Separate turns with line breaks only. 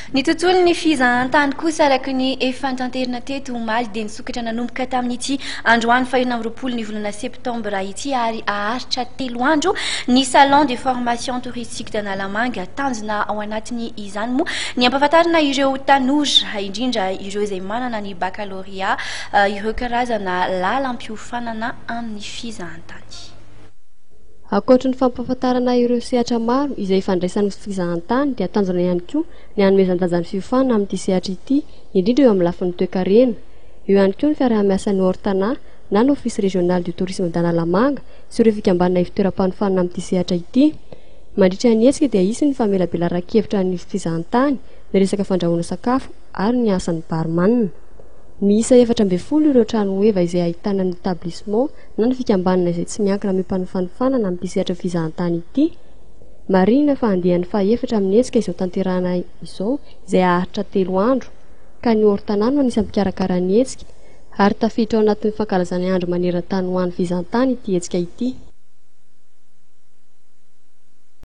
Ny tontolon'ny fizahantany kosa araka ny efa notanterina teto omaly dia nisokatra nanomboka tamin'ity androany faha 26 ny volana septambra ity ary haharitra 3 andro ny salon de formation touristique d'Analamanga. Tanjona ao anatiny izany moa ny hampahafantarina ireo tanora, indrindra ireo izay manana ny baccalauréat, ireo karazana lalam-piofanana amin'ny fizahantany.
Ankoatry ny fampahafantarana ireo sehatra maro izay ifandraisan'ny fizahantany dia tanjona ihany koa ny hanomezan-danja ny fiofanana amin'ity sehatra ity, indrindra eo amin'ny lafiny toekarena. Eo ihany koa ny fiaraha-miasan'ny Ortana na ny Office Régional du Tourisme d'Analamanga sy ireo fikambanana ivon-toeram-panofanana amin'ity sehatra ity. Mandritra ny hetsika dia hisy ny famelabelaran-kevitra ny fizahantany, ny resaka fandrahoana sakafo ary ny asan'ny barman. Miisa 14 ireo trano heva izay ahitana ny établissement na ny fikambanana izay tsy miankina amim-panofanofana na amin'ity sehatra fizahantany ity. Marihina fa andiany fahaefatra amin'ny hetsika izao tanterahana izao izay haharitra 3 andro, ka ny Ortana no anisan'ny mpikarakara ny hetsika ary tafiditra ao anatin'ny fankalazana andro maneran-tany ho an'ny fizahantany ity hetsika ity.